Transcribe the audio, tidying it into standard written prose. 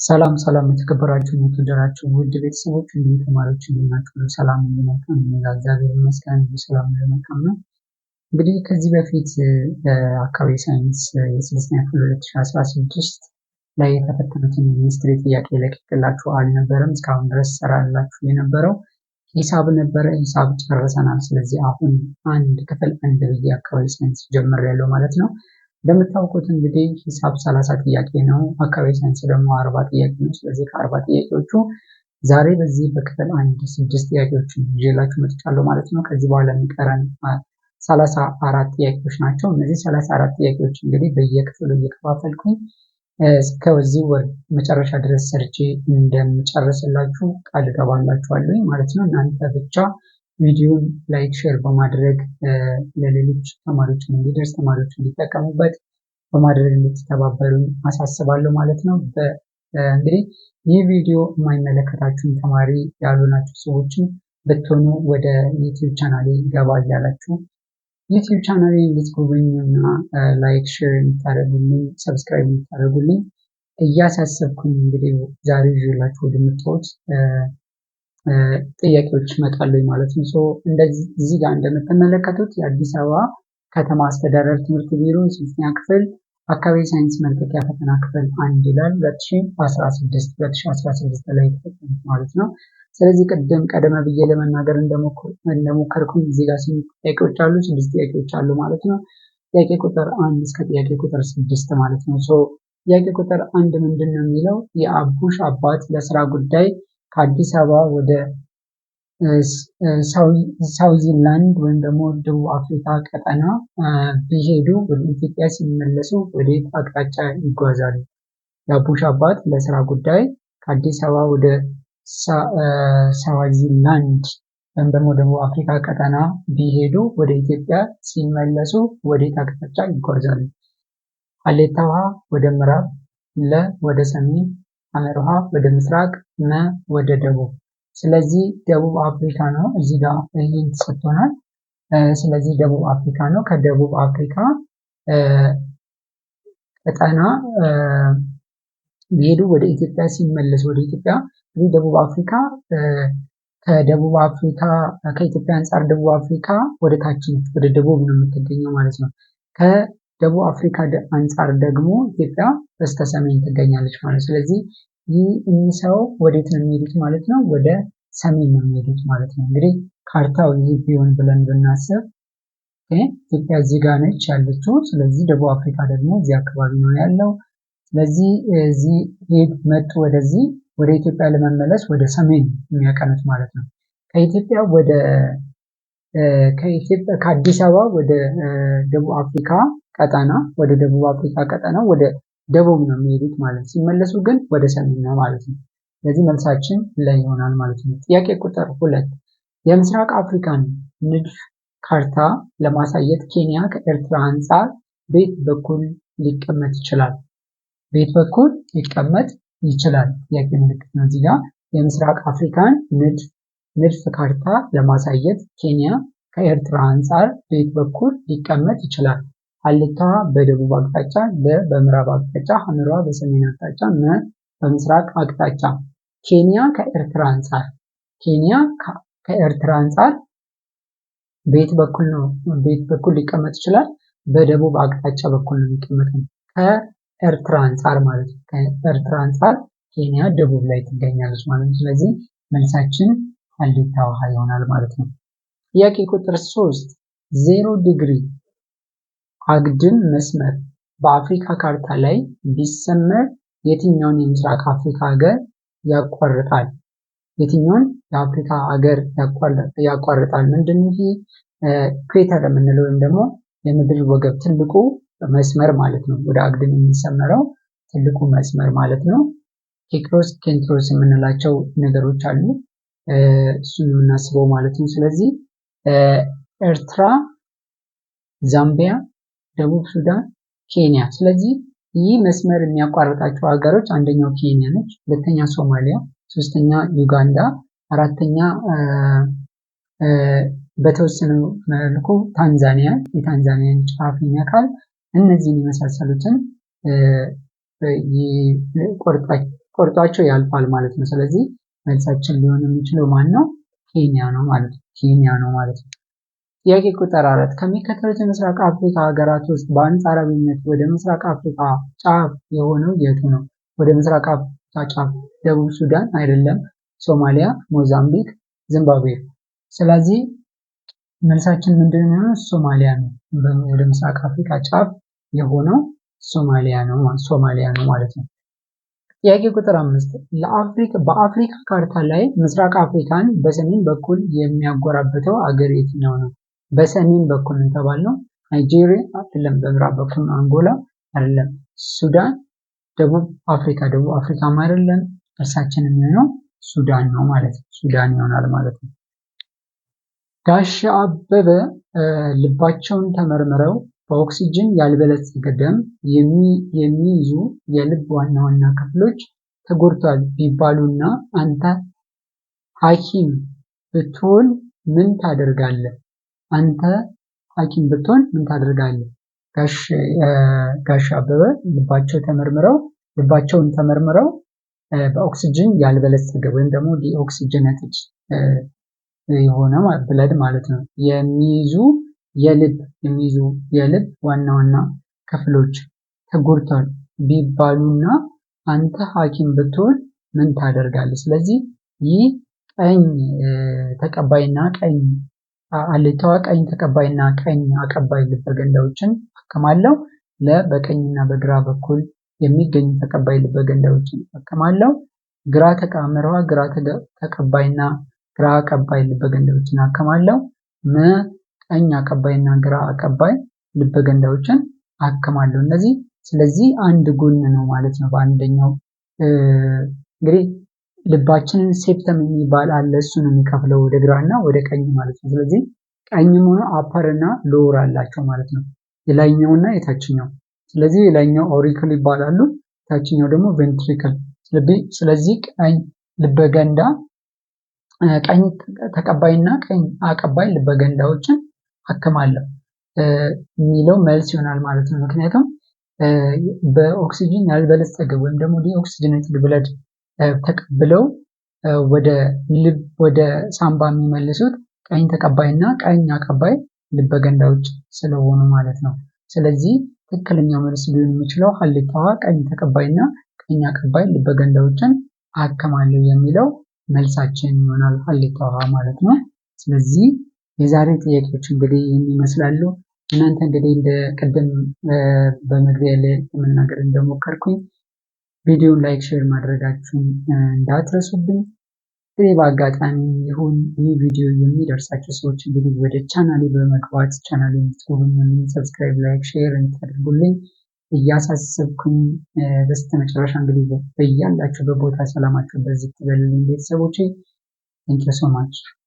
ሰላም ሰላም የተከበራችሁ የተወደዳችሁ ውድ ቤተሰቦች እንዲሁም ተማሪዎች እንዴት ናችሁ? ሰላም ሁሉ መልካም እኔ ጋር እግዚአብሔር ይመስገን ሰላም ሁሉ መልካም ነው። እንግዲህ ከዚህ በፊት አካባቢ ሳይንስ የስድስተኛ ክፍል 2016 ላይ የተፈተኑትን የሚኒስትሪ ጥያቄ ለቅቄላችሁ አልነበረም። እስካሁን ድረስ ሰራላችሁ የነበረው ሂሳብ ነበረ። ሂሳብ ጨርሰናል። ስለዚህ አሁን አንድ ክፍል አንድ ብዬ አካባቢ ሳይንስ ጀምሬያለሁ ማለት ነው። እንደምታውቁት እንግዲህ ሂሳብ 30 ጥያቄ ነው። አካባቢ ሳይንስ ደግሞ 40 ጥያቄ ነው። ስለዚህ ከ40 ጥያቄዎቹ ዛሬ በዚህ በክፍል አንድ ስድስት ጥያቄዎችን ይዤላችሁ መጥቻለሁ ማለት ነው። ከዚህ በኋላ የሚቀረን 34 ጥያቄዎች ናቸው። እነዚህ 34 ጥያቄዎች እንግዲህ በየክፍሉ እየከፋፈልኩኝ እስከዚህ ወር መጨረሻ ድረስ ሰርቼ እንደምጨርስላችሁ ቃል እገባላችኋለሁ ማለት ነው። እናንተ ብቻ ቪዲዮን like፣ share በማድረግ ለሌሎች ተማሪዎች እንዲደርስ ተማሪዎች እንዲጠቀሙበት በማድረግ እንድትተባበሩ አሳስባለሁ ማለት ነው። እንግዲህ ይህ ቪዲዮ የማይመለከታችሁን ተማሪ ያልሆናችሁ ሰዎችን ብትሆኑ ወደ ዩቲዩብ ቻናሌ ገባ እያላችሁ ዩቲዩብ ቻናሌ እንድትጎበኙ እና like share እንድታደርጉልኝ subscribe እንድታደርጉልኝ እያሳሰብኩኝ እንግዲህ ዛሬ ይዤላችሁ ወደ መጣሁት ጥያቄዎች እመጣለሁ ማለት ነው። So እንደዚህ እዚህ ጋር እንደምትመለከቱት የአዲስ አበባ ከተማ አስተዳደር ትምህርት ቢሮ ስድስተኛ ክፍል አካባቢ ሳይንስ መልቀቂያ ፈተና ክፍል አንድ ይላል 2016 2016 ላይ የተፈተኑት ማለት ነው። ስለዚህ ቅድም ቀደም ብዬ ለመናገር እንደሞከርኩኝ እዚህ ጋር ስምንት ጥያቄዎች አሉ፣ ስድስት ጥያቄዎች አሉ ማለት ነው። ጥያቄ ቁጥር አንድ እስከ ጥያቄ ቁጥር ስድስት ማለት ነው። So ጥያቄ ቁጥር አንድ ምንድን ነው የሚለው የአቡሽ አባት ለስራ ጉዳይ ከአዲስ አበባ ወደ ስዋዚላንድ ወይም ደግሞ ደቡብ አፍሪካ ቀጠና ቢሄዱ ወደ ኢትዮጵያ ሲመለሱ ወዴት አቅጣጫ ይጓዛሉ? የአቡሽ አባት ለስራ ጉዳይ ከአዲስ አበባ ወደ ስዋዚላንድ ወይም ደግሞ ደቡብ አፍሪካ ቀጠና ቢሄዱ ወደ ኢትዮጵያ ሲመለሱ ወዴት አቅጣጫ ይጓዛሉ? ሀሌታ ውሃ ወደ ምዕራብ፣ ለ ወደ ሰሜን፣ ሐመር ውሃ ወደ ምስራቅ፣ መ ወደ ደቡብ። ስለዚህ ደቡብ አፍሪካ ነው። እዚህ ጋር ይህን ተሰጥቶናል። ስለዚህ ደቡብ አፍሪካ ነው። ከደቡብ አፍሪካ ቀጠና ቢሄዱ ወደ ኢትዮጵያ ሲመለሱ ወደ ኢትዮጵያ እንግዲህ ደቡብ አፍሪካ ከደቡብ አፍሪካ ከኢትዮጵያ አንጻር ደቡብ አፍሪካ ወደ ታች ነች፣ ወደ ደቡብ ነው የምትገኘው ማለት ነው። ከደቡብ አፍሪካ አንጻር ደግሞ ኢትዮጵያ በስተሰሜን ትገኛለች ማለት ነው። ስለዚህ ይህ እኚህ ሰው ወዴት ነው የሚሄዱት ማለት ነው? ወደ ሰሜን ነው የሚሄዱት ማለት ነው። እንግዲህ ካርታው ይህ ቢሆን ብለን ብናስብ ኢትዮጵያ እዚህ ጋር ነች ያለችው። ስለዚህ ደቡብ አፍሪካ ደግሞ እዚህ አካባቢ ነው ያለው። ስለዚህ እዚህ ሄድ መጡ ወደዚህ ወደ ኢትዮጵያ ለመመለስ ወደ ሰሜን የሚያቀኑት ማለት ነው። ከኢትዮጵያ ወደ ከኢትዮጵያ ከአዲስ አበባ ወደ ደቡብ አፍሪካ ቀጠና ወደ ደቡብ አፍሪካ ቀጠና ወደ ደቡብ ነው የሚሄዱት ማለት ነው። ሲመለሱ ግን ወደ ሰሜን ነው ማለት ነው። ስለዚህ መልሳችን ላይ ይሆናል ማለት ነው። ጥያቄ ቁጥር ሁለት የምስራቅ አፍሪካን ንድፍ ካርታ ለማሳየት ኬንያ ከኤርትራ አንጻር በየት በኩል ሊቀመጥ ይችላል? በየት በኩል ሊቀመጥ ይችላል? ጥያቄ ምልክት ነው እዚህ ጋር። የምስራቅ አፍሪካን ንድፍ ካርታ ለማሳየት ኬንያ ከኤርትራ አንጻር በየት በኩል ሊቀመጥ ይችላል? ሀሌታ በደቡብ አቅጣጫ፣ ለ በምዕራብ አቅጣጫ፣ ሐመሩ በሰሜን አቅጣጫ፣ መ በምስራቅ አቅጣጫ። ኬንያ ከኤርትራ አንጻር ኬንያ ከኤርትራ አንጻር በየት በኩል ነው በየት በኩል ሊቀመጥ ይችላል? በደቡብ አቅጣጫ በኩል ነው የሚቀመጠው ከኤርትራ አንጻር ማለት ነው። ከኤርትራ አንጻር ኬንያ ደቡብ ላይ ትገኛለች ማለት ነው። ስለዚህ መልሳችን ሀሌታ ውሃ ይሆናል ማለት ነው። ጥያቄ ቁጥር 3 0 ዲግሪ አግድም መስመር በአፍሪካ ካርታ ላይ ቢሰመር የትኛውን የምስራቅ አፍሪካ ሀገር ያቋርጣል? የትኛውን የአፍሪካ ሀገር ያቋርጣል? ምንድን ይሄ equator የምንለው ወይም ደግሞ የምድር ወገብ ትልቁ መስመር ማለት ነው። ወደ አግድም የሚሰመረው ትልቁ መስመር ማለት ነው። ኬክሮስ፣ ኬንትሮስ የምንላቸው ነገሮች አሉ። እሱን የምናስበው ማለት ነው። ስለዚህ ኤርትራ፣ ዛምቢያ፣ ደቡብ ሱዳን፣ ኬንያ። ስለዚህ ይህ መስመር የሚያቋርጣቸው ሀገሮች አንደኛው ኬንያ ነች፣ ሁለተኛ ሶማሊያ፣ ሶስተኛ ዩጋንዳ፣ አራተኛ በተወሰነ መልኩ ታንዛኒያ የታንዛኒያን ጫፍ ይነካል። እነዚህን የመሳሰሉትን ቆርጧቸው ያልፋል ማለት ነው። ስለዚህ መልሳችን ሊሆን የሚችለው ማን ነው? ኬንያ ነው ማለት ነው። ኬንያ ነው ማለት ነው። ጥያቄ ቁጥር 4 ከሚከተሉት የምስራቅ አፍሪካ ሀገራት ውስጥ በአንጻራዊነት ወደ ምስራቅ አፍሪካ ጫፍ የሆነው የቱ ነው? ወደ ምስራቅ አፍሪካ ጫፍ ደቡብ ሱዳን አይደለም፣ ሶማሊያ፣ ሞዛምቢክ፣ ዚምባብዌ። ስለዚህ መልሳችን ምንድን ነው? ሶማሊያ ነው። ወደ ምስራቅ አፍሪካ ጫፍ የሆነው ሶማሊያ ነው ሶማሊያ ነው ማለት ነው። ጥያቄ ቁጥር 5 በአፍሪካ ካርታ ላይ ምስራቅ አፍሪካን በሰሜን በኩል የሚያጎራብተው አገር የትኛው ነው? በሰሜን በኩል ነው የተባልነው። ናይጄሪያ አይደለም፣ በምዕራብ በኩል አንጎላ አይደለም፣ ሱዳን፣ ደቡብ አፍሪካ፣ ደቡብ አፍሪካም አይደለም። መልሳችን የሚሆነው ሱዳን ነው ማለት ነው። ሱዳን ይሆናል ማለት ነው። ጋሽ አበበ ልባቸውን ተመርምረው በኦክሲጅን ያልበለጸገ ደም የሚይዙ የልብ ዋና ዋና ክፍሎች ተጎድቷል ቢባሉና አንተ ሐኪም ብትሆን ምን ታደርጋለህ? አንተ ሐኪም ብትሆን ምን ታደርጋለህ? ጋሽ አበበ ልባቸውን ተመርምረው በኦክሲጅን ያልበለጸገ ወይም ደግሞ deoxygenated የሆነ blood ማለት ነው የሚይዙ የልብ ዋና ዋና ክፍሎች ተጎድቷል ቢባሉና አንተ ሐኪም ብትሆን ምን ታደርጋለህ? ስለዚህ ይህ ቀኝ ተቀባይና ቀኝ አለታዋ ቀኝ ተቀባይና ቀኝ አቀባይ ልበ ገንዳዎችን አከማለሁ። በቀኝና በግራ በኩል የሚገኙ ተቀባይ ልበ ገንዳዎችን አከማለሁ። ግራ ተቃምረዋ ግራ ተቀባይና ግራ አቀባይ ልበ ገንዳዎችን አከማለሁ። ቀኝ አቀባይና ግራ አቀባይ ልበ ገንዳዎችን አከማለሁ። እነዚህ ስለዚህ አንድ ጎን ነው ማለት ነው። በአንደኛው እንግዲህ ልባችንን septum የሚባል አለ፣ እሱ ነው የሚከፍለው ወደ ግራና ወደ ቀኝ ማለት ነው። ስለዚህ ቀኝም ሆኖ upper እና lower አላቸው ማለት ነው፣ የላይኛውና የታችኛው። ስለዚህ የላይኛው auricle ይባላሉ፣ ታችኛው ደግሞ ventricle። ስለዚህ ቀኝ ልበገንዳ ቀኝ ተቀባይና ቀኝ አቀባይ ልበገንዳዎችን አከማለሁ የሚለው መልስ ይሆናል ማለት ነው። ምክንያቱም በኦክሲጅን ያልበለጸገ ወይም ደግሞ deoxygenated blood ተቀብለው ወደ ልብ ወደ ሳምባ የሚመልሱት ቀኝ ተቀባይና ቀኝ አቀባይ ልበገንዳዎች ስለሆኑ ማለት ነው። ስለዚህ ትክክለኛው መልስ ሊሆን የሚችለው ሀሌታዋ ቀኝ ተቀባይና ቀኝ አቀባይ ልበገንዳዎችን አከማለሁ የሚለው መልሳችን ይሆናል፣ ሀሌታዋ ማለት ነው። ስለዚህ የዛሬ ጥያቄዎች እንግዲህ ይመስላሉ። እናንተ እንግዲህ እንደ ቅድም በመግቢያ ላይ ለመናገር እንደሞከርኩኝ ቪዲዮን like፣ share ማድረጋችሁን እንዳትረሱብኝ። እንግዲህ በአጋጣሚ ይሁን ይህ ቪዲዮ የሚደርሳቸው ሰዎች እንግዲህ ወደ ቻናሌ በመግባት ቻናሌ እንድትጎበኙልኝ subscribe፣ like፣ share እንድታደርጉልኝ እያሳሰብኩኝ በስተመጨረሻ እንግዲህ በያላችሁበት ቦታ ሰላማችሁ በዚህ ትበልልኝ ቤተሰቦቼ። Thank you so much.